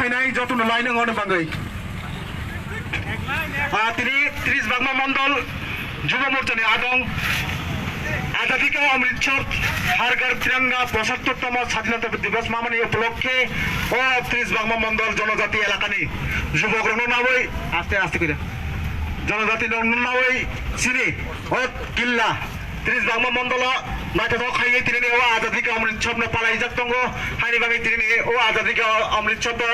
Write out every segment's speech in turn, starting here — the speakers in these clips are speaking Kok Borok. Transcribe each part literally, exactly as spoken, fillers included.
Nai jotono lainung ono bagwi. Ah, tini tris bagma mondol Jubo Morchani adong Azadi Ka Amrit Chowk Har Ghar Tiranga pochattor tomo Sadhinota Divas mamani upolokkhe o tris bagma mondol jonojati elakani jubokrokno nawi aste aste kore jonojati rokno nawi chini o killa tris bagma mondolo naithothok khaiwi tinini o Azadi Ka Amrit Chowkno palaijak tongo. Haini bagwi tinini o Azadi Ka Amrit Chowko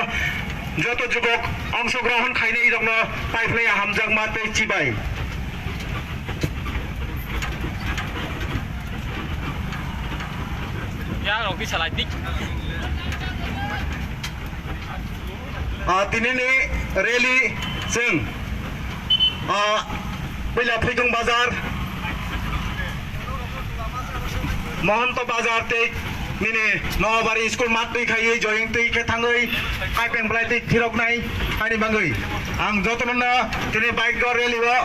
joto jubok ongshogrohon khainai rokno paiphlai hamjakma tei chibai. Ya, rok bisa lagi. Ah, tinini rally chwng, ah, puila Phuidung Bazar, Mohonto Bazar tei nini Noabari school mat twi khaiwi jogging twi khe thangwi kaipeng belai twi phiroknai ani bagwi ang jotono no tini bike o rally o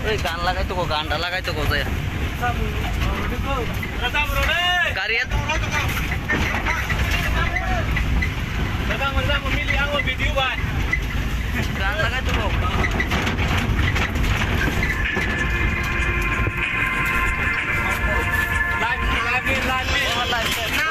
Oi, gan lagai tuko, ganda lagai tuko, jaya. Gari et. Gan lagai tuko. Live, live, live, live. Oh, live, live.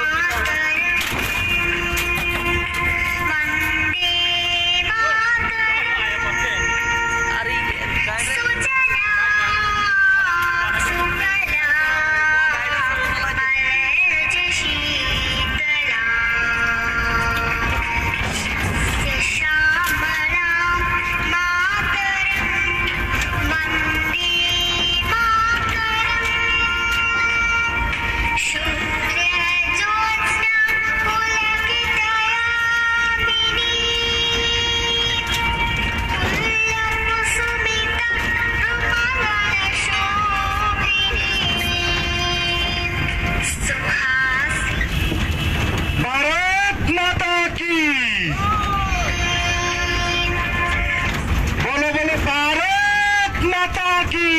Bharat Mata ki! Bolo, bolo, Bharat Mata ki!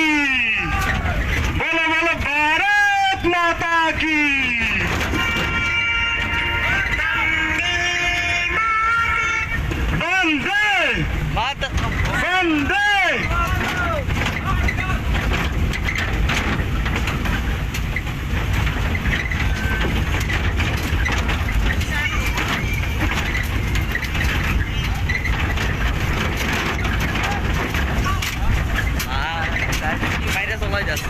Bolo, bolo, Bharat Mata ki! Vande! Mata! Vande! Ah, virus olai das.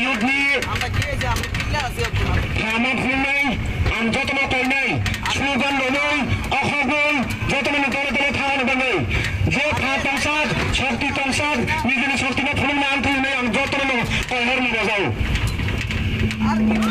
Youth ni আমরা গিয়ে যে আমরা কিনলে আছে এখন। Pha ma phungnai, ang jotono koinai, slogan rwnai, o khoroknwi jotono ni dole dole thangna bagwi. Je pha tongsak, shokti tongsak, nijini shokti no phunukna ang thwinai ang jotono no koinai rwna bajao. আর কি